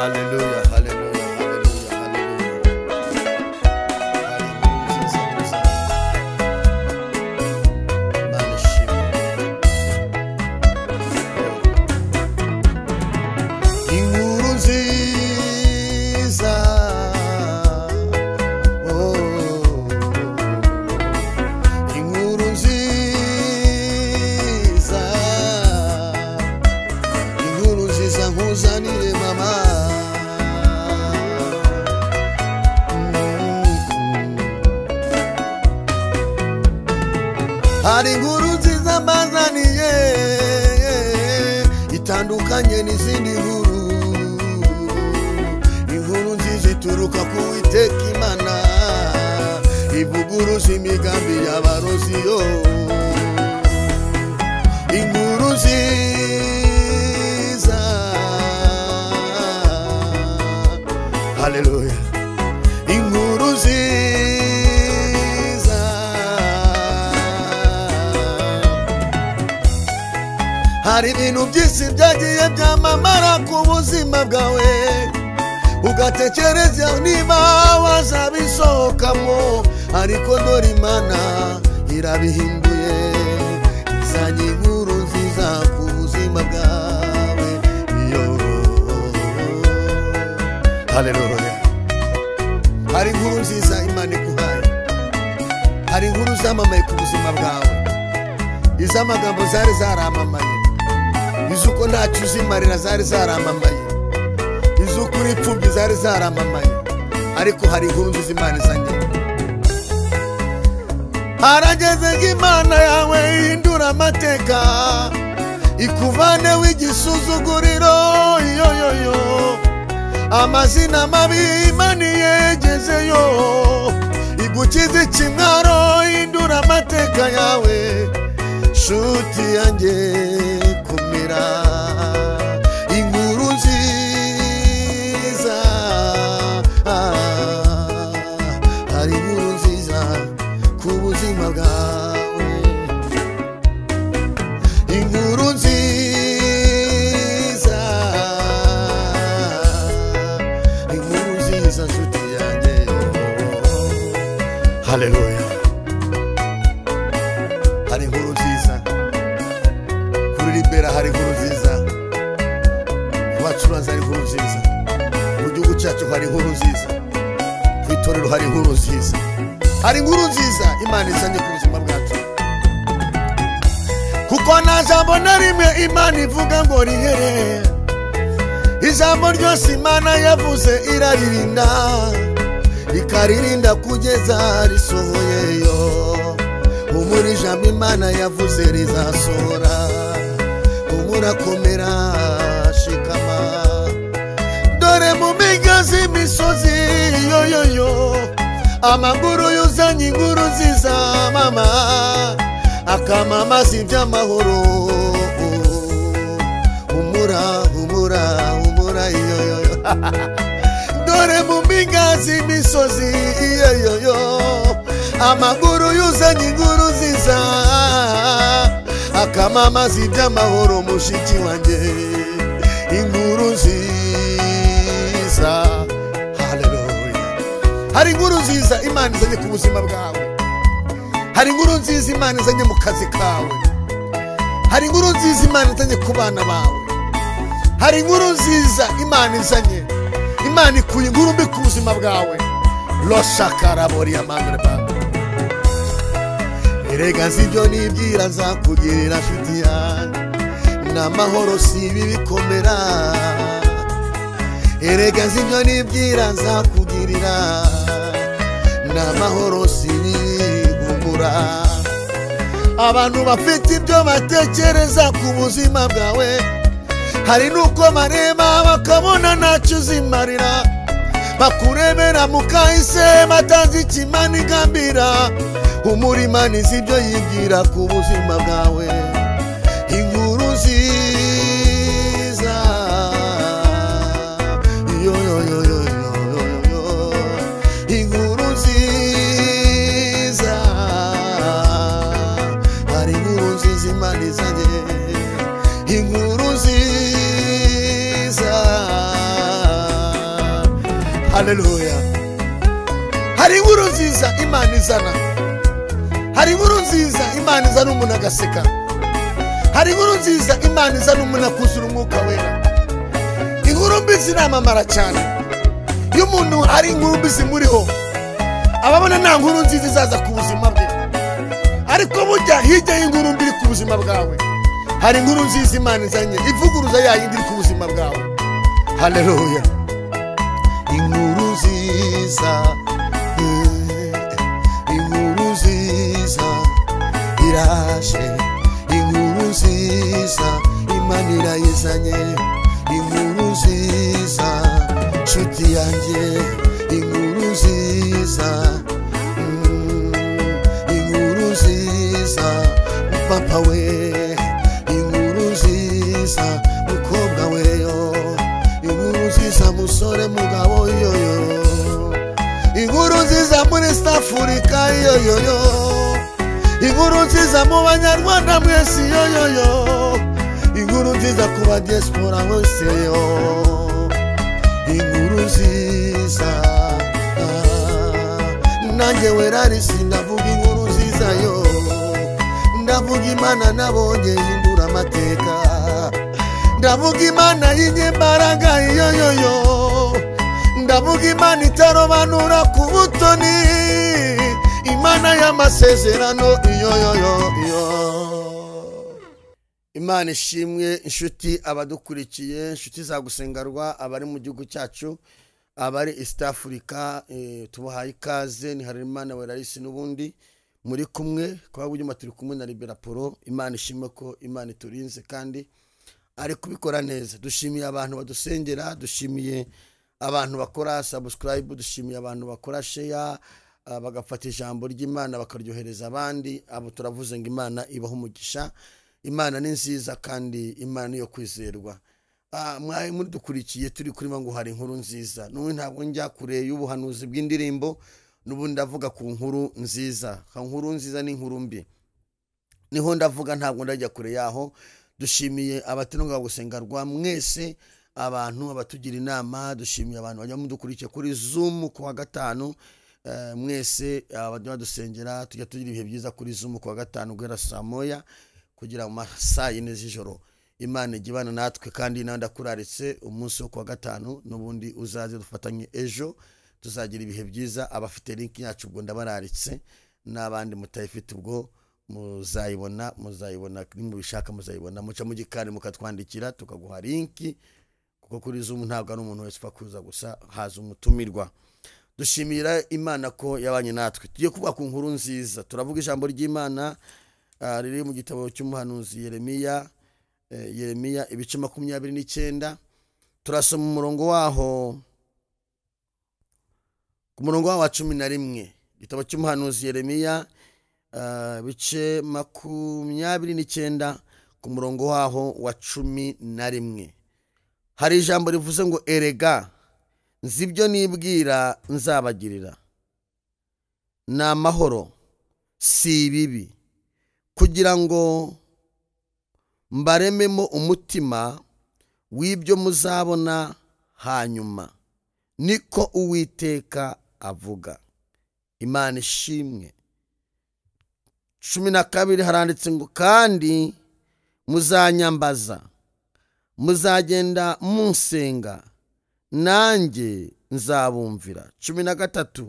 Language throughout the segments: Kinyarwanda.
Haleluya, haleluya, haleluya, haleluya. Imana ishimwe. Inkuru nziza, oh, inkuru nziza, inkuru nziza nkuzanire mama. Hari inkuru nziza mbazaniye itandukanye n'izindi nkuru. Inkuru nziza ituruka ku Uwiteka Imana, ivuguruza imigambi y'abarozi yo. Inkuru nziza, haleluya, inkuru nziza. Hari ibintu byinshi byagiye byamamara ku buzima bwawe, ugatekereza niba wazabisohokamo, ariko dore Imana irabihinduye, izanye inkuru nziza ku buzima bwawe yo. Haleluya. Hari inkuru nziza Imana iguhaye, hari inkuru zamamaye ku buzima bwawe, iz'amagambo zari zaramamaye, izuko ntacyo uzimarira zari zaramamaye, izuko uri imfubyi zari zaramamaye, ariko hari inkuru nziza Imana izanye. Harageze ngo Imana yawe ihindura amateka, ikuvaneho igisuzuguriro yo yo yo. Amazina mabi Imana iyegezeyo, igukize ikimwaro, ihindura amateka yawe. Shuti yanjye kumira inkuru nziza, hari inkuru nziza ku buzima bwawe, inkuru nziza, inkuru nziza nshuti yanjye. Haleluya. Hari inkuru nziza kuri Libera, hari inkuru nziza ku bacuranzi, hari inkuru nziza mu gihugu cyacu, hari inkuru nziza ku itorero, hari inkuru nziza, hari inkuru nziza Imana izanye ku buzima bwacu. Kuko nta jambo na rimwe Imana ivuga ngo rihere, ijambo ryose Imana yavuze iraririnda, ikaririnda kugeza risohoyeyo. Humura, ijambo Imana yavuze rizasohora. Humura, komera, shikama. Dore mu mpinga z'imisozi yo yo yo, amaguru yuzanye inkuru nziza mama, akamamaza iby'amahoro. Humura, humura, humura yo yo yo. Dore mu mpinga z'imisozi yo yo yo, amaguru yuzanye inkuru nziza, akamamaza iby'amahoro. Mushiki wanjye, inkuru nziza. Haleluya. Hari inkuru nziza Imana izanye ku buzima bwawe, hari inkuru nziza Imana izanye mu kazi kawe, hari inkuru nziza Imana izanye ku bana bawe, hari inkuru nziza Imana izanye. Imana ikuye inkuru mbi ku buzima bwawe. Loshakaraboriya mandre. Erega nzi ibyo nibwira nzakugirira nshuti yanjye, n'amahoro si ibi bikomera. Erega nzi ibyo nibwira nzakugirira, n'amahoro si ibihumura. Abantu bafite ibyo batekereza ku buzima bwawe, hari nuko bareba bakabona ntacyo uzimarira, bakurebera mu kahise batanze ikimana igambira. Humura, Imana izi ibyo yibwira ku buzima bwawe. Inkuru nziza yo yo yo yo yo yo, inkuru nziza, hari inkuru nziza Imana izanye, inkuru nziza. Haleluya. Hari inkuru nziza Imana izana. Hari inkuru nziza Imana izana umuntu agaseka. Hari inkuru nziza Imana izana umuntu akuzura umwuka wera. Inkuru mbi ziramamara cyane. Iyo umuntu ari inkuru mbi zimuriho, ababona nta nkuru nziza izaza ku buzima bwe. Ariko burya hirya y'inkuru mbi iri ku buzima bwawe, hari inkuru nziza Imana izanye ivuguruza ya yindi iri ku buzima bwawe. Haleluya. Inkuru nziza, inkuru nziza iraje. Inkuru nziza Imana irayizanye. Inkuru nziza nshuti yanjye. Inkuru nziza, inkuru nziza papa we. Inkuru nziza mukobwa we yo. Inkuru nziza musore mugabo yoyo. Inkuru nziza muri East Africa yoyoyo. Inkuru nziza mu banyarwanda mwese yoyoyo. Inkuru nziza ku ba diaspora bose yo. Inkuru nziza nanjye werarisi ndavuga inkuru nziza yo. Ndavuga Imana nabonye hindura amateka. Ndavuga Imana y'inyembaraga yoyoyo. Ndavuga Imana itarobanura ku butoni. Imana y'amasezerano yoyoyo. Imana ishimwe inshuti abadukurikiye, inshuti za gusengarwa, abari mu gihugu cyacu, abari East Africa, tubahaye ikaze. Ni Harerimana Werarisi n'ubundi muri kumwe kwa buryo turi kumwe na Libera Polo. Imana ishimwe ko Imana iturinze kandi ari kubikora neza. Dushimiye abantu badusengera, dushimiye abantu bakora subscribe, dushimiye abantu bakora share, bagafata ijambo ry'Imana bakaryohereza abandi. Abo turavuze ngo Imana ibaho umugisha. Imana ni nziza kandi Imana niyo kwizerwa. Mwaye muri dukurikiye turi kuri ngo hari inkuru nziza. N'ubu ntabwo njya kure y'ubuhanuzi bw'indirimbo, n'ubu ndavuga ku nkuru nziza. Ka nkuru nziza ni inkuru mbi. Niho ndavuga, ntabwo ndajya kure yaho. Dushimiye abatenga gusengarwa mwese, abantu abatugira inama, dushimiye abantu bajya mudukurikiye kuri Zoom ku wa gatanu. Mwese abajya badusengera, tujya tugira ibihe byiza kuri Zoom ku wa gatanu guhera saa moya kugira mu saa yine z'ijoro. Imana igibana natwe kandi nandakuraritse umunsi wo kuwa gatanu n'ubundi uzaze dufatanye ejo, tuzagira ibihe byiza. Abafite link yacu ubwo ndabararitse, n'abandi mutayifite ubwo muzayibona, muzayibona nimubishaka muzayibona. Muca mu gikari mukatwandikira tukaguha link, kuko kuri Zoom ntabwo ari umuntu wese upfa kuza gusa, haza umutumirwa. Dushimira Imana ko yabanye natwe. Tugiye kuvuga ku nkuru nziza. Turavuga ijambo ry'Imana riri mu gitabo cy'umuhanuzi Yeremiya, Yeremiya ibice 29. Turasoma umurongo waho ku murongo wa 11. Igitabo cy'umuhanuzi Yeremiya ibice 29 ku murongo waho wa 11. Hari ijambo rivuze ngo erega nzi ibyo nibwira nzabagirira, ni amahoro si ibibi, kugira ngo mbarememo umutima w'ibyo muzabona hanyuma, niko Uwiteka avuga. Imana ishimwe. 12 haranditse ngo kandi muzanyambaza, muzagenda munsenga, nanjye nzabumvira. 13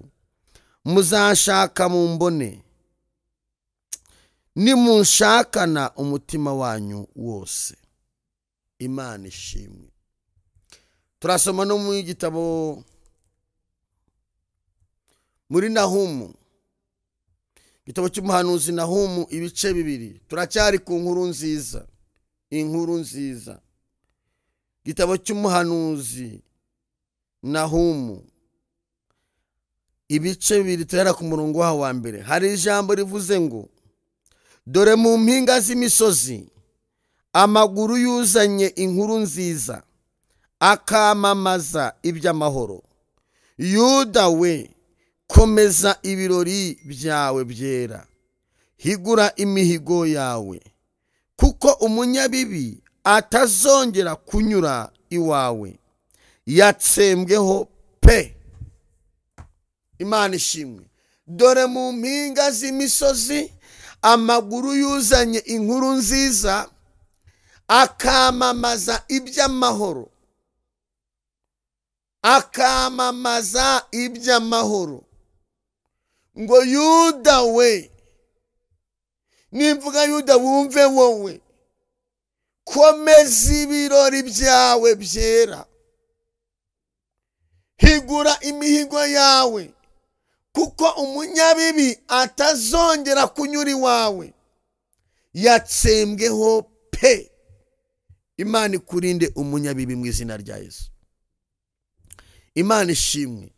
muzashaka mumbone, nimunshakana umutima wanyu wose. Imana ishimwe. Turasoma no mu gitabo muri Nahumu, igitabo cy'umuhanuzi Nahumu ibice 2. Turacyari ku nkuru nziza, inkuru nziza. Igitabo cy'umuhanuzi Nahumu ibice 2, tuhera ku murongo wa mbere. Hari ijambo rivuze ngo dore mu mpinga z'imisozi amaguru yuzanye inkuru nziza, akamamaza iby'amahoro. Yuda we, komeza ibirori byawe byera, higura imihigo yawe, kuko umunyabibi atazongera kunyura iwawe, yatsembweho pe. Imana ishimwe. Dore mu mpinga z'imisozi amaguru yuzanye inkuru nziza, akamamaza iby'amahoro, akamamaza iby'amahoro. Ngo Yuda we, nimvuga Yuda wumve wowe, komeza ibirori byawe byera, higura imihigo yawe, kuko umunyabibi atazongera kunyura iwawe, yatsembweho pe. Imana ikurinde umunyabibi mu izina rya Yesu. Imana ishimwe.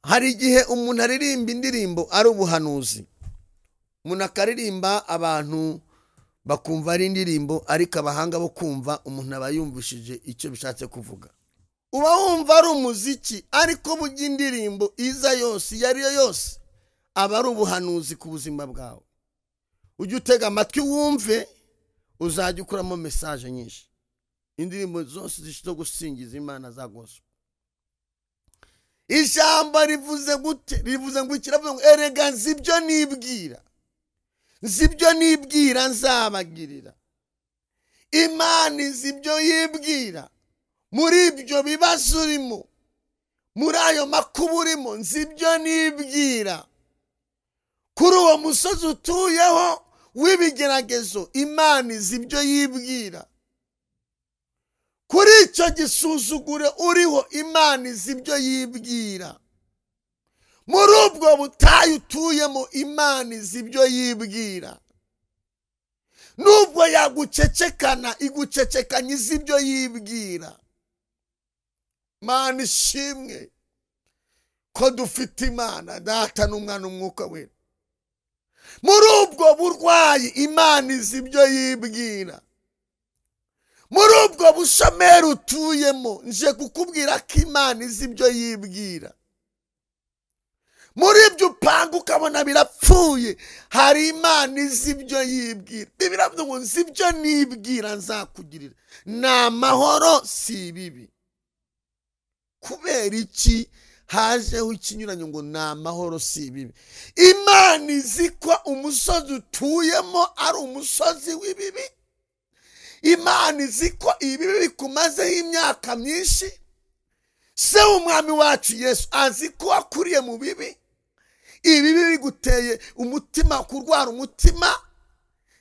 Hari igihe umuntu aririmba indirimbo ari ubuhanuzi, umuntu akaririmba abantu bakumva ari indirimbo, ariko abahanga bo kumva umuntu aba yumvishije icyo bishatse kuvuga. Uba wumva ari umuziki, ariko burya indirimbo iza yose iyo ari yo yose aba ari ubuhanuzi ku buzima bwawe. Ujye utega amatwi wumve, uzajya ukuramo message nyinshi. Indirimbo zose zo gusingiza Imana za gospel. Ijambo rivuze gute? Rivuze ngo ikiravuze ngo erega nzi ibyo nibwira, nzi ibyo nibwira nzabagirira. Imana izi ibyo yibwira muri ibyo bibazo urimo, muri ayo makuba urimo, nzi ibyo nibwira. Kuri uwo musozi utuyeho w'ibigeragezo, Imana izi ibyo yibwira. Kuri icyo gisuzugure uriho, Imana izi ibyo yibwira. Muri ubwo butayu utuyemo, Imana izi ibyo yibwira. Nubwo yagucecekana, igucecekanya izi ibyo yibwira. Imana ishimwe ko dufite Imana Data n'Umwana Umwuka Wera. Muri ubwo burwayi, Imana izi ibyo yibwira. Muri ubwo bushomeri utuyemo, nje kukubwira ko Imana izi ibyo yibwira. Muri ibyo upanga ukabona birapfuye, hari Imana izi ibyo yibwira. Biravuga ngo nzi ibyo nibwira nzakugirira, ni amahoro si ibibi. Kubera iki hajeho ikinyuranyo ngo ni amahoro si ibibi? Imana izi ko umusozi utuyemo ari umusozi w'ibibi. Imana izi ko ibibi bikumazeho imyaka myinshi. Se w'umwami wacu Yesu azi ko wakuriye mu bibi, ibibi biguteye umutima, kurwara umutima.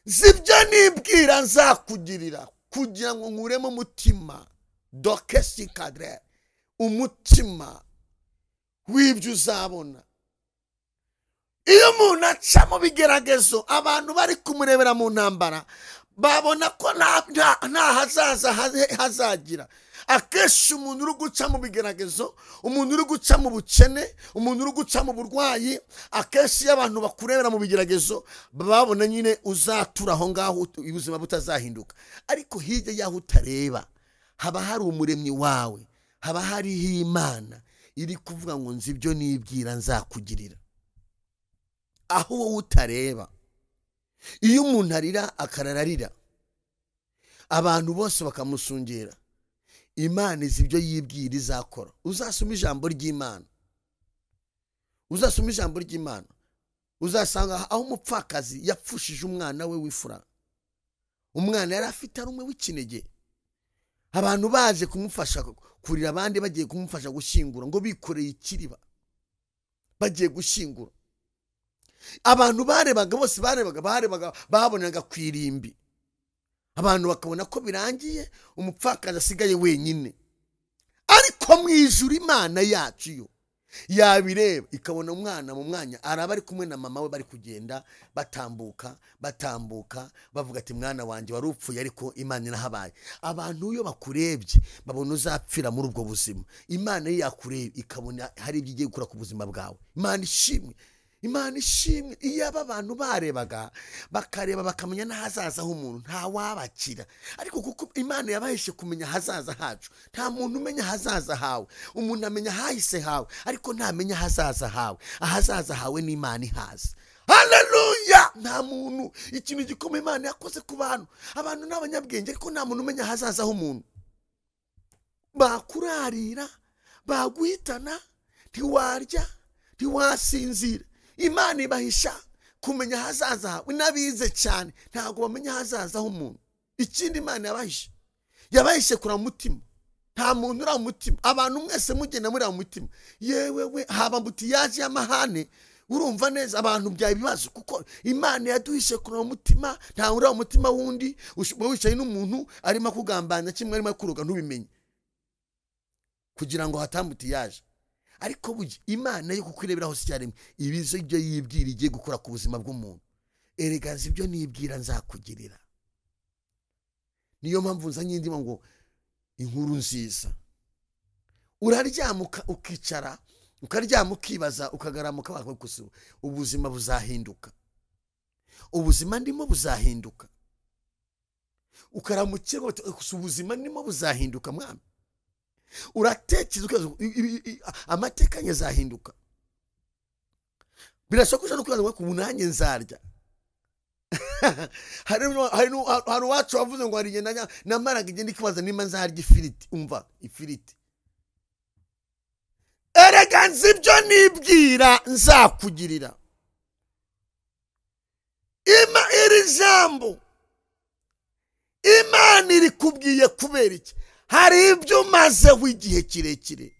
Zibyo nibwira nzakugirira, kugira ngo nkuremo umutima dokesi kadre, umutima w'ibyo uzabona. Iyo umuntu aca mu bigeragezo, abantu bari kumurebera mu ntambara babona ko nta hazaza hazagira. Akenshi umuntu uri guca mu bigeragezo, umuntu uri guca mu bukene, umuntu uri guca mu burwayi, akenshi iyo abantu bakurebera mu bigeragezo babona nyine uzatura aho ngaho, ubuzima butazahinduka. Ariko hirya y'aho utareba haba hari umuremyi wawe, haba hariho Imana iri kuvuga ngo nzi ibyo nibwira nzakugirira. Aho wowe utareba, iyo umuntu arira akarararira, abantu bose bakamusungera, Imana izi ibyo yibwira izakora. Uzasoma ijambo ry'Imana, uzasoma ijambo ry'Imana, uzasanga aho umupfakazi yapfushije umwana we w'ifura. Umwana yari afite ari umwe w'ikinege, abantu baje kumufasha kurira, abandi bagiye kumufasha gushyingura, ngo bikoreye ikiriba bagiye gushyingura. Abantu barebaga bose, barebaga babonaga ku irimbi, abantu bakabona ko birangiye, umupfakazi asigaye wenyine. Ariko mu ijuru Imana yacu yo yabireba ikabona umwana mu mwanya araba ari kumwe na mama we, bari kugenda batambuka batambuka, bavuga ati mwana wanjye wari upfuye ariko Imana irahabaye. Abantu iyo bakurebye babona uzapfira muri ubwo buzima, Imana iyo yakureba ikabona hari ibyo igiye gukora ku buzima bwawe. Imana ishimwe, Imana ishimwe. Iyo aba bantu barebaga bakareba bakamenya n'ahazaza h'umuntu, nta wabakira. Ariko kuko Imana yabahishe kumenya ahazaza hacu, nta muntu umenya ahazaza hawe. Umuntu amenya ahahise hawe, ariko ntamenya ahazaza hawe. Ahazaza hawe ni Imana ihazi. Haleluya! Nta muntu, ikintu gikomeye Imana yakoze ku bantu. Abantu ni abanyabwenge, ariko nta muntu umenya ahazaza h'umuntu. Bakurarira, baguhitana, Ntiwarya, ntiwasinzira. Imana ibahisha kumenya ahazaza hawe. N'abize cyane ntabwo bamenya ahazaza h'umuntu. Ikindi Imana yabahishe, yabahishe kura mutima. Nta muntu uri mutima. Abantu mwese mugenda muri mutima. Yewe we, haba mbutiyaje y'amahane. Urumva neza abantu bya ibibazo, kuko Imana yaduhishe kura mutima. Nta uri mutima wundi wicaye n'umuntu arimo kugambana kimwe arimo kuroga ntubimenye, kugira ngo hatambutiyaje. Ariko buji Imana yo kukwirebera hose cyaremwe ibizo ibyo yibwira igiye gukora ku buzima bw'umuntu. Erega nzi ibyo nibwira nzakugirira. Niyo mpamvu nzanye ndimo ngo inkuru nziza. Uraryamuka ukicara, ukaryama ukibaza, ukagaramuka bakagusuba. Ubuzima buzahinduka. Ubuzima ndimo buzahinduka. Ukaramukirwa ubuzima ndimo buzahinduka mwami. Uratekereza ukaza amateka nyazahinduka. Birashoboka no kwibaza ngo nanjye nzarya. Hari wacu wavuze ngo hari namaraga igenda ikibaza nimba nzarya ifiriti. Umva ifiriti. Erega nzi ibyo nibwira nzakugirira. Ima iri jambo Imana iri kubwiye kubera iki? Hari ibyo umazeho igihe kirekire.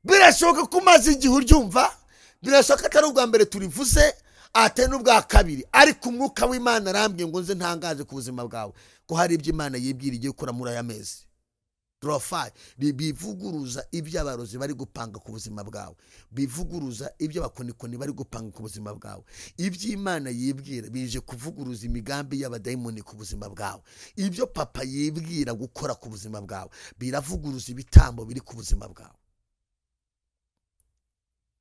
Birashoboka ko umaze igihe uryumva, birashoboka atari ubwa mbere turivuze, atari n'ubwa kabiri, ariko umwuka w'Imana arambwiye ngo nze ntangaze ku buzima bwawe ko hari ibyo Imana yibwira igiye gukora muri aya mezi. Profile bivuguruza ibyo abarozi bari gupanga ku buzima bwawe, bivuguruza ibyo abakonikoni bari gupanga ku buzima bwawe. Ibyo Imana yibwira bije kuvuguruza imigambi y'abadayimoni ku buzima bwawe. Ibyo papa yibwira gukora ku buzima bwawe biravuguruza ibitambo biri ku buzima bwawe.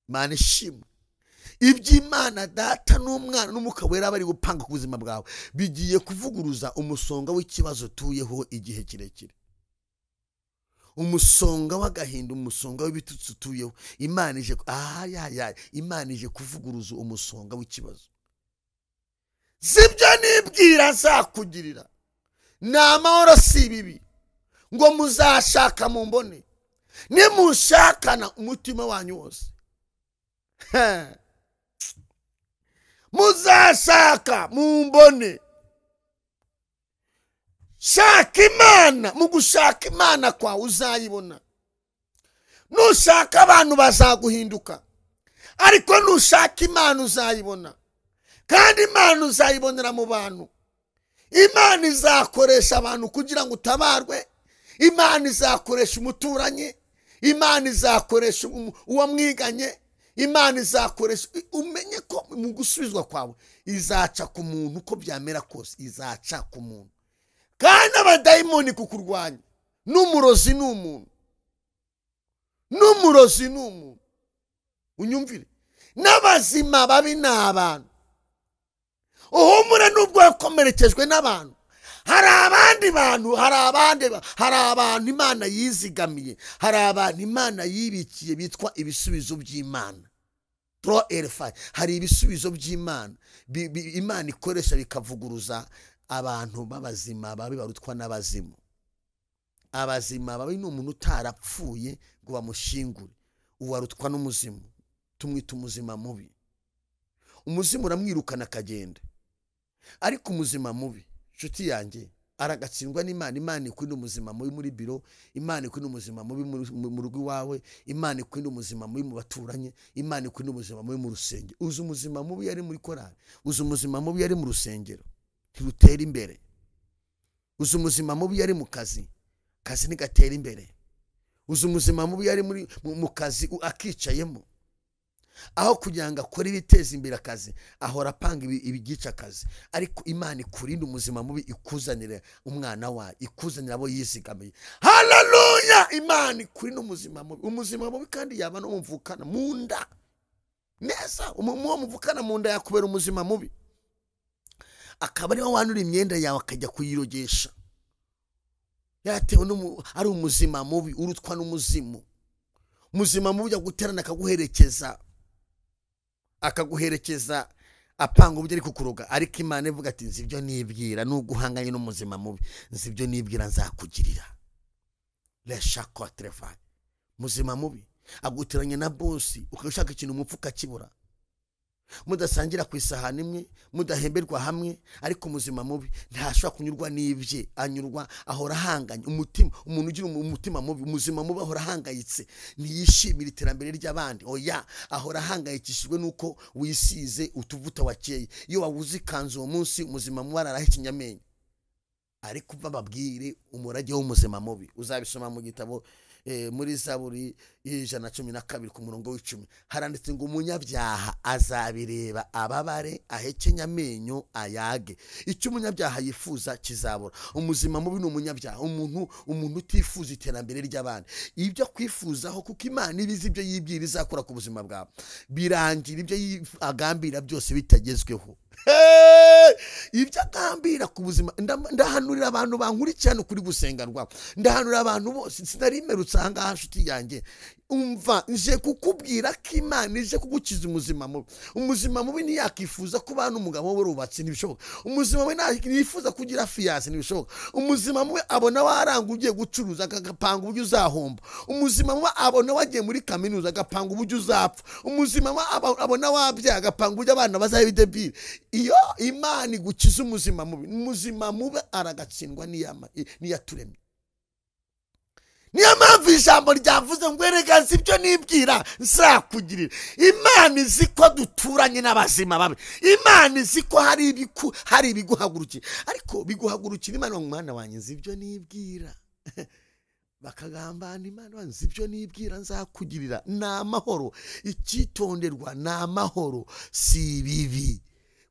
Imana ishimwe. Ibyo Imana data n'umwana n'umwuka wera bari gupanga ku buzima bwawe bigiye kuvuguruza umusonga w'ikibazo tuyeho igihe kirekire. Umusonga w'agahinda, umusonga w'ibitutsi utuyeho. Imana ije Imana ije kuvuguruza umusonga w'ikibazo. Sibyo nibwira nzakugirira. Ni amahoro si ibibi. Ngo muzashaka mumbone, nimushakana umutima wanyu wose. Muzashaka mumbone. Shaka Imana, mu gushaka Imana kwawe uzayibona. Nushaka abantu bazaguhinduka, ariko nushaka Imana uzayibona. Kandi Imana uzayibonera mu bantu. Imana izakoresha abantu kugira ngo utabarwe. Imana izakoresha umuturanyi, Imana izakoresha uwo mwiganye, Imana izakoresha. Umenye ko mu gusubizwa kwawe izaca ku muntu, uko byamera kose izaca ku muntu. Kandi abadayimoni kukurwanya, n'umurozi ni umuntu, n'umurozi ni umuntu, unyumvire. N'abazima babi ni abantu. Uhumure n'ubwo wakomerekejwe n'abantu, hari abandi bantu, hari abantu Imana yizigamiye, hari abantu Imana yibikiye bitwa ibisubizo by'Imana. Hari ibisubizo by'Imana Imana ikoresha bikavuguruza abantu b'abazima babi barutwa n'abazimu. Abazima babi ni umuntu utarapfuye ngo bamushingure, uwarutwa n'umuzimu, tumwita umuzima mubi. Umuzimu uramwirukana akagenda, ariko umuzima mubi nshuti yanjye aragatsindwa n'Imana. Imana ikwinda umuzima mubi muri biro, Imana ikwinda umuzima mubi mu rugo iwawe, Imana ikwinda umuzima mubi mu baturanye, Imana ikwinda umuzima mubi mu rusengero. Uzi umuzima mubi yari muri korali, uzi umuzima mubi yari mu rusengero, ntirutera imbere. Uzi umuzima mubi yari mu kazi, kazi ntigatera imbere. Uzi umuzima mubi yari mu kazi akicayemo, aho kugira ngo akore ibiteza imbere akazi ahora apanga ibigica akazi. Ariko Imana ikurinda umuzima mubi, ikuzanira umwana wayo, ikuzanira abo yizigamiye. Haleluya! Imana ikurinda umuzima mubi. Umuzima mubi kandi yaba no muvukana mu nda neza, uwo muvukana mu nda yakubera umuzima mubi, akaba ariwe wanura imyenda yawe akajya kuyirogesha. Yatewe ari umuzima mubi urutwa n'umuzimu. Muzima mubi ujya guterana akaguherekeza, akaguherekeza apanga uburyo ari kukuroga. Ariko Imana ivuga ati nzi ibyo nibwira, nubwo uhanganye n'umuzima mubi, nzi ibyo nibwira nzakugirira. Muzima mubi. Aguteranya na bosi ukashaka ikintu umupfuka kibura. Mudasangira ku isahani imwe, mudahemberwa hamwe, ariko umuzima mubi ntashobora kunyurwa n'ibye, anyurwa ahora ahanganye. Umutima, umuntu ugira umutima mubi, umuzima mubi ahora ahangayitse, ntiyishimira iterambere ry'abandi. Oya, ahora ahangayikishijwe nuko wisize utuvuta wakeye. Iyo wabuze ikanzu uwo munsi, umuzima mubi araraha ikinyamenyo. Ariko bababwire umurage w'umuzima mubi, uzabisoma mu gitabo muri Zaburi 112 ku murongo w'10, haranditse ngo umunyabyaha azabireba ababare, ahekenya amenyo ayage. Icyo umunyabyaha yifuza kizabura. Umuzima mubi ni umunyabyaha, umuntu utifuza iterambere ry'abandi, ibyo kwifuzaho, kuko Imana ibizi ibyo yibwira izakora ku buzima bwawe, birangira ibyo agambira byose bitagezweho. Ibyo agambira ku buzima, ndahanurira abantu bankurikirana kuri gusenga rwawe, ndahanurira abantu bose. Sinari merutse aha ngaha nshuti yanjye, umva nje kukubwira ko Imana ije kugukiza umuzima mubi. Umuzima mubi ntiyakifuza kuba n'umugabo we rubatse, ntibishoboka. Umuzima mubi ntiyifuza kugira fiyanse, ntibishoboka. Umuzima mubi abona waranga ugiye gucuruza agapanga uburyo uzahomba. Umuzima mubi abona wagiye muri kaminuza agapanga uburyo uzapfa. Umuzima mubi abona wabyaye agapanga uburyo abana bazaba ibidebire. Iyo Imana igukiza umuzima mubi, umuzima mubi aragatsindwa n'iyaturemye. Niyo mpamvu ijambo ryavuze ngo erega si ibyo nibwira nzakugirira. Imana izi ko duturanye n'abazima babi, Imana izi ko hari ibiguhagurukira, ariko biguhagurukira Imana ngo mwana wanjye nzi ibyo nibwira. Bakagambana Imana nzi ibyo nibwira nzakugirira. Ni amahoro, icyitonderwa ni amahoro, si ibibi.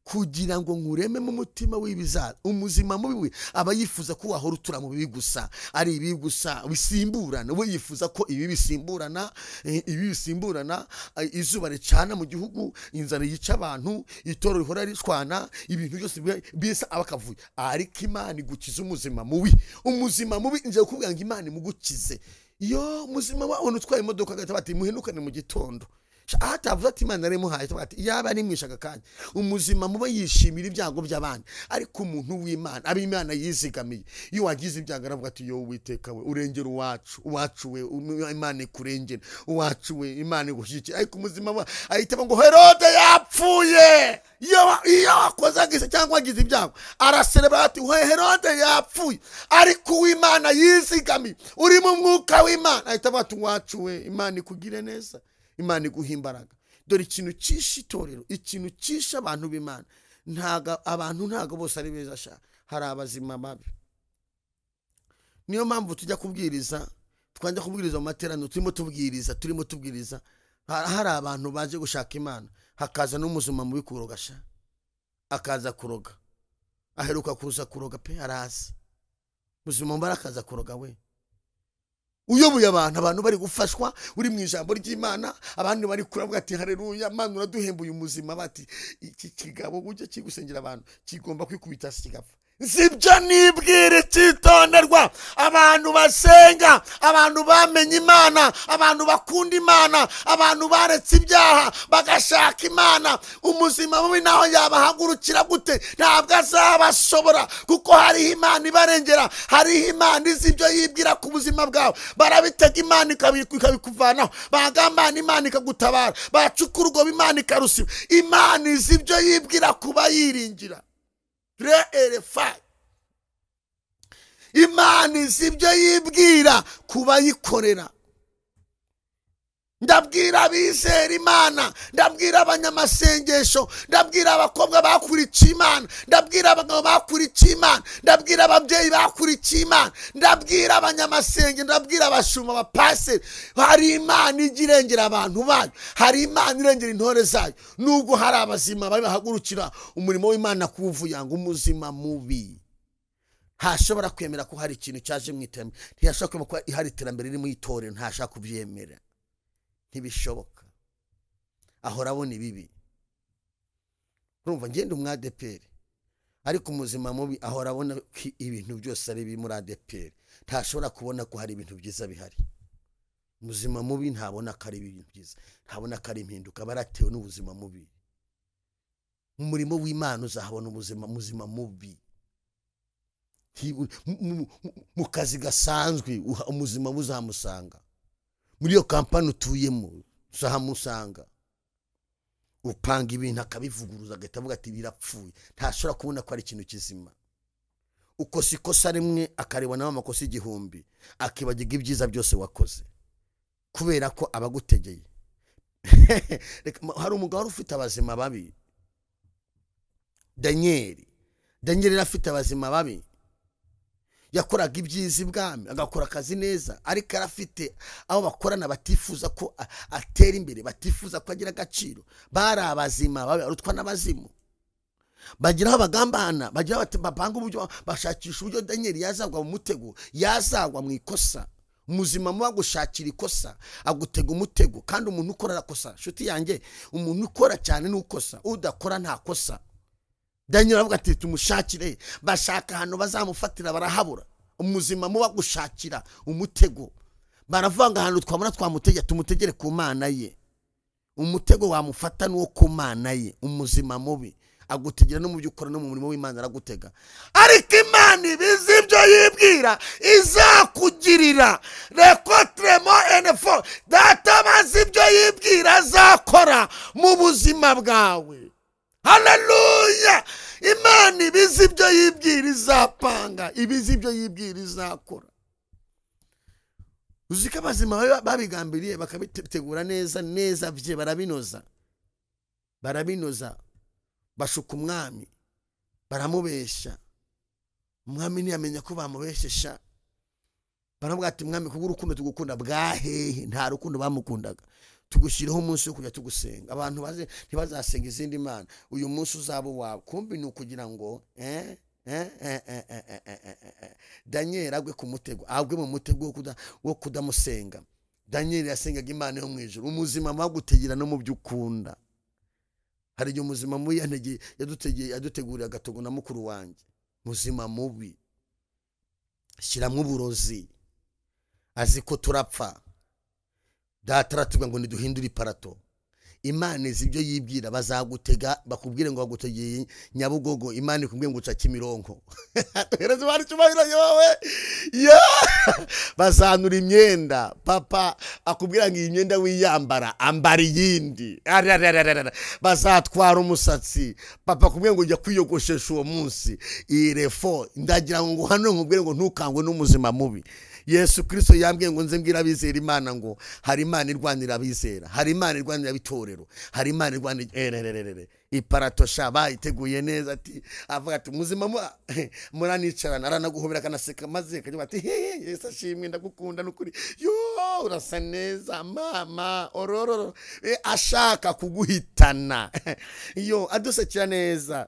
Kugira ngo nkureme mu mutima w'ibizaza. Umuzima mubi we aba yifuza ko wahora utura mu bibi gusa, ari ibi gusa bisimburana. We yifuza ko ibi bisimburana, ibi bisimburana, izuba ricana mu gihugu, inzara yica abantu, itoro rihora rishwana, ibintu byose bisa abakavuye. Ariko Imana igukiza umuzima mubi. Umuzima mubi nje kukubwira ngo Imana imugukize. Iyo muzima wabona utwaye imodoka agahita bati muhenukane mu gitondo, atavuze ati Imana yarimuhaye, ati yaba ari mwishaka kanya. Umuzima muba yishimira ibyago by'abandi, ariko umuntu w'Imana aba Imana yizigamiye. Iyo wagize ibyago aravuga ati yo Uwiteka we urengera uwacu, uwacu we Imana ikurengera, uwacu we Imana igushyigikira. Ariko umuzima we ahita ngo Herode yapfuye. Iyo wakoze agise cyangwa wagize ibyago araserebra ati Herode yapfuye. Ariko uw'Imana yizigamiye, uri mu mwuka w'Imana, ahita avuga ati uwacu we Imana ikugire neza, Imana iguha imbaraga. Dore ikintu cyishe itorero, ikintu cyishe abantu b'Imana, ntago abantu ntago bose ari beza sha, hari abazima babi. Niyo mpamvu tujya kubwiriza, twajya kubwiriza mu materaniro, turimo tubwiriza, hari abantu baje gushaka Imana, hakaza n'umuzima mubi kuroga sha, akaza kuroga, aheruka kuza kuroga pe, araza muzima mbara akaza kuroga we. Uyoboye abantu bari gufashwa, uri mu ijambo ry'Imana, abantu bari kuravuga ati haleluya Mana uraduhembuye. Umuzima bati iki kigabo ujye kigusengera abantu kigomba kwikubita kigapfa. Sibyo nibwira icyitonderwa. Abantu basenga, abantu bamenye Imana, abantu bakunda Imana, abantu baretse ibyaha bagashaka Imana, umuzima mubi naho yabahagurukira gute ntabwo azabashobora, kuko hariho Imana ibarengera, hariho Imana izi ibyo yibwira ku buzima bwawe. Barabitega Imana ikabikuvanaho, bagambana Imana ikagutabara, bacukura urwobo Imana ikarusiba. Imana izi ibyo yibwira kuba yiringira. Imana izi ibyo yibwira kuba yikorera. Ndabwira abizera Imana, ndabwira abanyamasengesho, ndabwira abakobwa bakurikiye Imana, ndabwira abagabo bakurikiye Imana, ndabwira ababyeyi bakurikiye Imana, ndabwira abanyamasengesho, ndabwira abashumba, abapaseri. Hari Imana ijya irengera abantu bayo, hari Imana irengera intore zayo. Nubwo hari abazima bahagurukira umurimo w'Imana kuwuvuyanga, umuzima mubi ntashobora kwemera ko hari ikintu cyaje mu iterambere, ntiyashobora kwemera ko hari iterambere riri mu itorero, ntashaka kubyemera, ntibishoboka. Ahora abona ibibi. Urumva ngenda umwadeperi, ariko umuzima mubi ahora abona ko ibintu byose ari bibi muri ADEPR, ntashobora kubona ko hari ibintu byiza bihari. Umuzima mubi ntabona ko ari ibintu byiza, ntabona ko ari impinduka, baratewe n'ubuzima mubi. Mu murimo w'Imana uzahabona ubuzima muzima mubi. Mu kazi gasanzwe umuzima buzamusanga, Muri iyo kampani utuyemo uzahamusanga. Upanga ibintu akabivuguruza agahita avuga ati birapfuye, ntashobora kubona ko ari ikintu kizima. Ukosa ikosa rimwe akarebonamo amakosa 1000, akibagirwa ibyiza byose wakoze kubera ko abagutegeye. Hari umugabo wari ufite abazima babi, Daniel. Daniel yari afite abazima babi, yakoraga ibyiza ibwami, agakora akazi neza, ariko arafite abo bakorana batifuza ko atera imbere, batifuza ko agira agaciro. Bari abazima babi, arutwa n'abazimu. Bagira aho bagambana, bagira bati bapanga uburyo, bashakisha uburyo Daniel yazagwa mu mutego, yazagwa mu ikosa. Muzima muba gushakira ikosa, agutega umutego. Kandi umuntu ukora arakosa. Nshuti yanjye, umuntu ukora cyane n'ukosa, udakora ntakosa. Daniel aravuga ati tumushakire, bashaka ahantu bazamufatira barahabura. Umuzima muba gushakira umutego, baravanga ahantu twabona twamutegera, tumutegere ku Mana ye. Umutego wamufata nuwo ku Mana ye. Umuzima mubi agutegera no mu byo ukora no mu murimo w'Imana aragutega. Ariko Imana ibizi ibyo yibwira izakugirira. Rekotremo enfo data bazi ibyo yibwira azakora mu buzima bwawe. Haleluya! Imana ibizi ibyo yibwira izapanga, ibizi ibyo yibwira izakora. Uziko abazima babigambiriye bakabitegura neza neza bye, barabinoza. Barabinoza. Bashuka umwami, baramubesha. Umwami ntiyamenya ko bamubeshesha. Baravuga ati mwami, kubwo urukundo tugukunda bwahehe? Nta rukundo bamukundaga. Tugushyiraho umunsi wo kujya tugusenga, abantu baze ntibazasenga izindi mana, uyu munsi uzaba wawe. Kumbi ni ukugira ngo Daniel agwe ku mutego, agwe mu mutego wo kudamusenga. Daniel yasengaga Imana yo mu ijuru. Umuzima bagutegera no mu byo ukunda. Hari igihe umuzima mubi yaduteguriye agatogo na mukuru wanjye. Muzima mubi shyiramo uburozi, azi ko turapfa. Data aratubwira ngo niduhindure iparato. Imana izi ibyo yibwira, bazagutega bakubwire ngo bagutegeye Nyabugogo, Imana ikubwire ngo uca Kimironko. Tuhereze Imana icyubahiro yowe. Bazanura imyenda, papa akubwira ngo iyi myenda wiyambara, ambara iyindi. Bazatwara umusatsi, papa akubwira ngo ujya kwiyogoshesha uwo munsi. Irefo ndagira ngo hano nkubwire ngo ntukangwe n'umuzima mubi. Yesu Kristo yambwiye ngo nze mbwira abizera Imana ngo hari Imana irwanira abizera, hari Imana irwanira abitorero, hari Imana irwanira iparato sha bayiteguye neza. Ati avuga ati muzima muranicarana, aranaguhobera akanaseka, maze akagira ati hehe Yesu ashimwe ndagukunda nukuri, yo urasa neza mama orororo. Ashaka kuguhitana yo adusekera neza,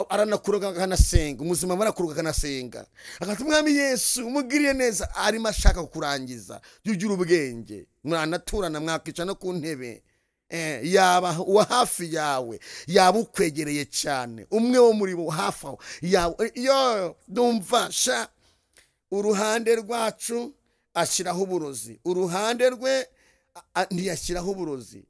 aranakuroga akanasenga. Umuzima murakuroga akanasenga, akati mwami Yesu umugiriye neza, arimo ashaka kukurangiza. Jya ubwenge, muranaturana, mwakica no ku ntebe. Yaba uwa hafi yawe, yaba ukwegereye cyane, umwe wo muri bo hafi aho yo ndumva sha. Uruhande rwacu ashyiraho uburozi, uruhande rwe ntiyashyiraho uburozi.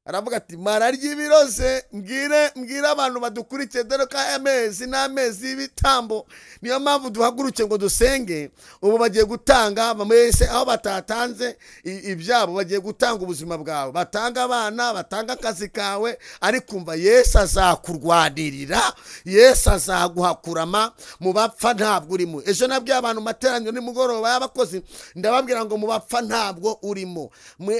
Aravuga ati mararya ibiroze, mbwire abantu badukurikiye, dore ko amezi n'amezi y'ibitambo, niyo mpamvu duhaguruke ngo dusenge. Ubu bagiye gutanga bamwese aho batatanze ibyabo, bagiye gutanga ubuzima bwawe, batanga abana, batanga akazi kawe, ariko umva Yesu azakurwanirira, Yesu azaguhakurama mu bapfa ntabwo urimo. Ejo nabwiye abantu materaniro nimugoroba y'abakozi, ndababwira ngo mu bapfa ntabwo urimo,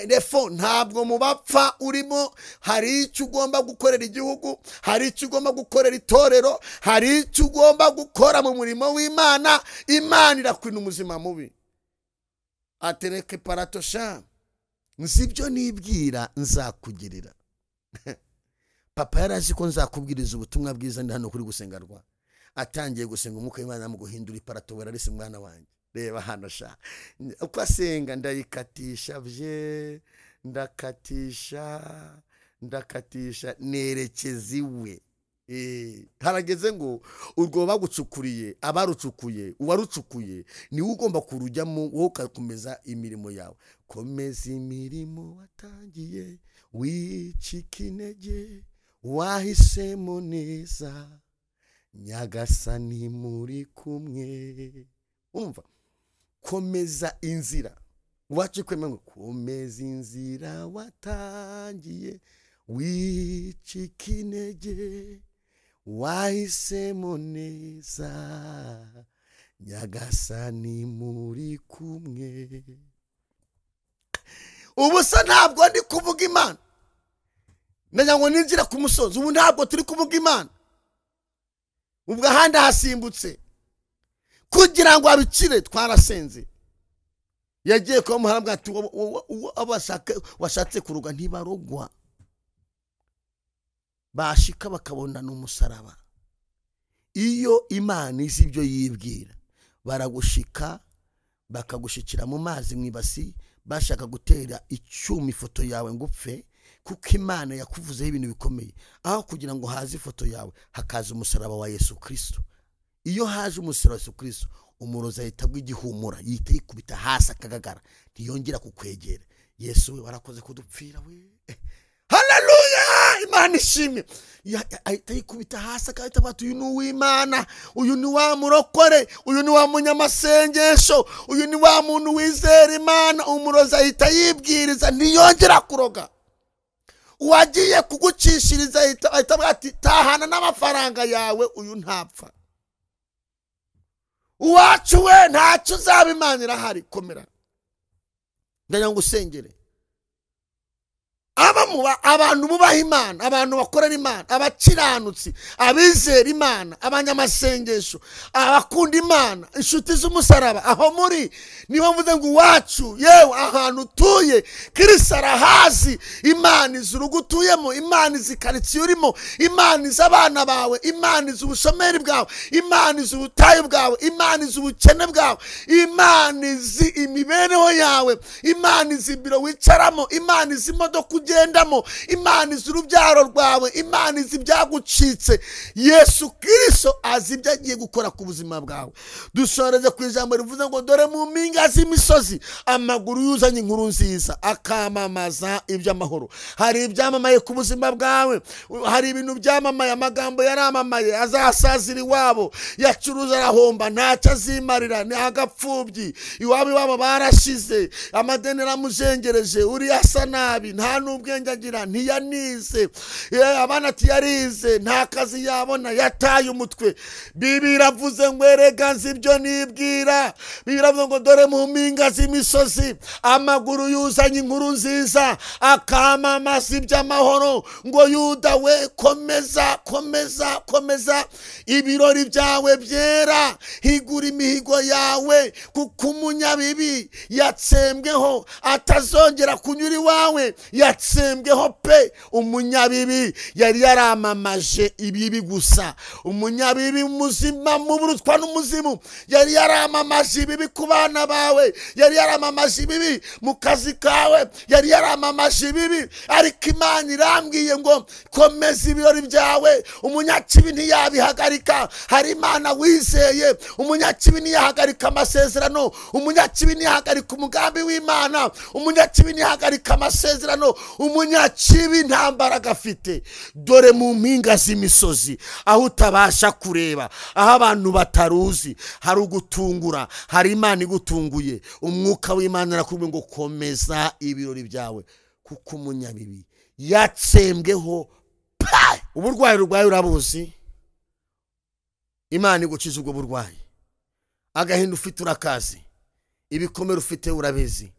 refo ntabwo mu bapfa urimo. Hari icyo ugomba gukorera igihugu, hari icyo ugomba gukorera itorero, hari icyo ugomba gukora mu murimo w'Imana. Imana irakwina umuzima mubi. Atereke parato sha, nzi ibyo nibwira nzakugirira. Papa yarazi ko nzakubwiriza ubutumwa bwiza, ndi hano kuri gusenga rwa. Atangiye gusenga umwuka w'Imana mu guhindura iparato, werarise mwana wanjye. Reba hano sha, uko asenga ndayikatisha bye, ndakatisha ndakatisha, nerekeza iwe. Harageze ngo urwo bagucukuriye, abarucukuye, uwarucukuye niwe ugomba kurujyamo, wowe ugakomeza imirimo yawe. Komeza imirimo watangiye, wicika intege, wahisemo neza, Nyagasani muri kumwe. Umva, komeza inzira. Uwacu kwemera ngo komeza inzira watangiye, wicika intege, wahisemo neza, Nyagasani muri kumwe. Ubu se ntabwo ndi kuvuga Imana, ndagira ngo ninjira ku musozi. Ubu ntabwo turi kuvuga Imana, ubwo ahandi hasimbutse kugira ngo abikire. Twarasenze, yagiye kuba muharabwa ati washatse kuruga ntibarogwa, bashika bakabona n'umusaraba. Iyo Imana izi ibyo yibwira, baragushika bakagushikira mu mazi mwibasi, bashaka gutera icyuma ifoto yawe ngo upfe, kuko Imana yakuvuzeho ibintu bikomeye. Aho kugira ngo haze ifoto yawe, hakaza umusaraba wa Yesu Kristo. Iyo haje umusaraba wa Yesu Kristo, umurozi ahita agwa igihumura, yihita yikubita hasi akagagara, ntiyongera kukwegera. Yesu we warakoze kudupfira we, haleluya, Imana ishimwe. Ahita yikubita hasi akahita avuga ati uyu ni uw'Imana, uyu ni wa murokore, uyu ni wa munyamasengesho, uyu ni wa muntu wizera Imana. Umurozi ahita yibwiriza, ntiyongera kuroga. Uwagiye kugucishiriza ahita avuga ati tahana n'amafaranga yawe, uyu ntapfa. Uwacu we ntacyo uzaba, Imana irahari, komera. Ndagira ngo usengere abantu bubaha Imana, abantu bakorera Imana, abakiranutsi, abizera Imana, abanyamasengesho, abakunda Imana, inshuti z'umusaraba. Aho muri niho mvuze ngo iwacu, yewe ahantu utuye Kristo arahazi. Imana izi urugo utuyemo, Imana izi karitsiye urimo, Imana izi abana bawe, Imana izi ubushomeri bwawe, Imana izi ubutayu bwawe, Imana izi ubukene bwawe, Imana izi imibereho yawe, Imana izi ibiro wicaramo, Imana izi imodoka ugendamo, Imana izi urubyaro rwawe, Imana izi ibyagucitse. Yesu Kristo azi ibyo agiye gukora ku buzima bwawe. Dusoreze ku ijambo rivuze ngo dore mu mpinga z'imisozi amaguru yuzanye inkuru nziza, akamamaza iby'amahoro. Hari ibyamamaye ku buzima bwawe, hari ibintu byamamaye, amagambo yaramamaye, azasazira iwabo, yacuruza arahomba, ntacyo azimarira, ni agapfubyi, iwabo iwabo barashize, amadeni aramujengereje, uri asa nabi, nta n'ubwenge agira, ntiyanize, abana ntiyarize, nta kazi yabona, yataye umutwe. Bibiliya iravuze ngo erega nzi ibyo nibwira. Bibiliya iravuze ngo dore mu mpinga z'imisozi amaguru yuzanye inkuru nziza, akamamaza iby'amahoro. Ngo Yuda we komeza, komeza, komeza ibirori byawe byera, higura imihigo yawe, kuko umunyabibi yatsembweho, atazongera kunyura iwawe, yatsembweho pe. Umunyabibi yari yaramamaje ibibi gusa, umunyabibi muzima muburutwa n'umuzimu yari yaramamaje ibibi ku bana bawe, yari yaramamaje ibibi mu kazi kawe, yari yaramamaje ibibi. Ariko Imana irambwiye ngo komeza ibirori byawe, umunyakibi ntiyabihagarika. Hari Imana wizeye, umunyakibi ntiyahagarika amasezerano, umunyakibi ntiyahagarika umugambi w'Imana, umunyakibi ntiyahagarika amasezerano, umunyakibi nta mbaraga afite. Dore mu mpinga z'imisozi aho utabasha kureba, aho abantu bataruzi, hari ugutungura, hari Imana igutunguye. Umwuka w'Imana arakubwira ngo komeza ibirori byawe, kuko umunyabibi yatsembweho pa. Uburwayi urwaye urabuzi, Imana igukiza ubwo burwayi. Agahinda ufite urakazi, ibikomere ufite urabizi,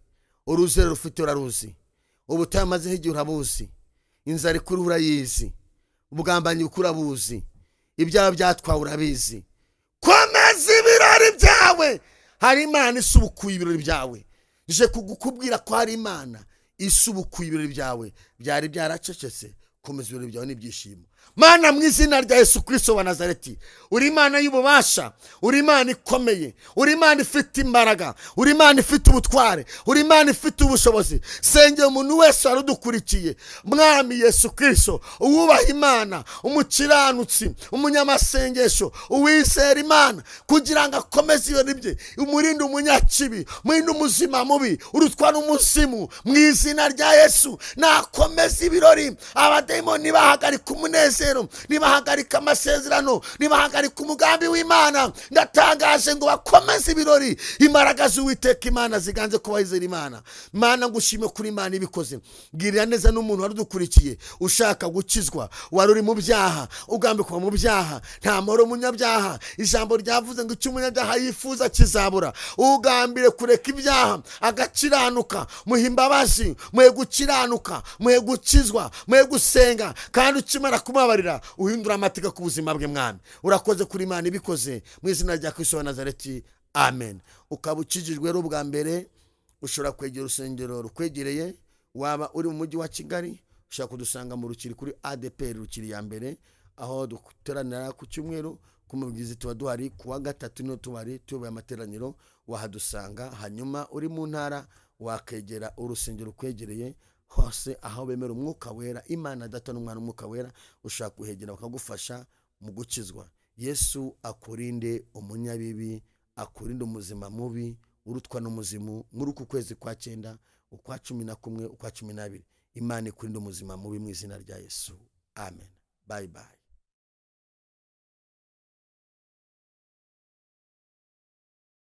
uruzero rufite uraruzi, ubutayu umazeho igihe urabuzi, inzara ikuri urayizi, ubugambanyi bukuri urabuzi, ibyaha byatwawe urabizi. Komeza ibirori byawe. Hari Imana isubukuye ibirori byawe. Nje kugukubwira ko hari Imana isubukuye ibirori byawe byari byaracecetse. Komeza ibirori byawe n'ibyishimo. Mana mu izina rya Yesu Kristo wa Nazareti, uri Imana y'ububasha, uri Imana ikomeye, uri Imana ifite imbaraga, uri Imana ifite ubutware, uri Imana ifite ubushobozi. Sengera umuntu wese warudukurikiye, Mwami Yesu Kristo, uwubaha Imana, umukiranutsi, umunyamasengesho, uwizera Imana, kugira ngo akomeze ibirori bye. Umurinde umunyakibi, umurinde umuzima mubi, urutwa n'umuzimu, mu izina rya Yesu nakomeze ibirori. Abadayimoni bahagarika umunezero. umunezero, nibahagarika amasezerano, nibahagarika umugambi w'Imana. Ndatangaje ngo bakomeze ibirori. Imbaraga z'Uwiteka Imana ziganze ku bayizera Imana. Mana ngushime kuri Imana ibikoze. Girira neza n'umuntu wari udukurikiye ushaka gukizwa, wari uri mu byaha, ugambikwa mu byaha, nta mahoro umunyabyaha. Ijambo ryavuze ngo icyo umunyabyaha yifuza kizabura. Ugambire kureka ibyaha agakiranuka, muhe imbabazi, muhe gukiranuka, muhe gukizwa, muhe gusenga, kandi ukimara kumubabarira uhindura amateka ku buzima bwe. Mwami urakoze kuri Imana ibikoze, mu izina rya Kristo wa Nazareti, amen. Ukaba ukijijwe rero bwa mbere, ushobora kwegera urusengero rukwegereye. Waba uri mu mujyi wa Kigali, ushobora kudusanga mu Rukiri kuri ADPR Rukiri ya mbere, aho duteranira ku cyumweru ku mubyizi tuba duhari, ku wa gatatu niho tubari tuyoboye amateraniro, wahadusanga. Hanyuma uri mu ntara wakegera urusengero rukwegereye hose, aho bemera umwuka wera, Imana Data n'Umwana n'Umwuka Wera, ushaka kuhegera bakagufasha mu gukizwa. Yesu akurinde umunyabibi, akurinde umuzima mubi urutwa n'umuzimu muri uku kwezi kwa 9, ukwa 11, ukwa 12. Imana ikurinde umuzima mubi mu izina rya Yesu, amen. Bye bye.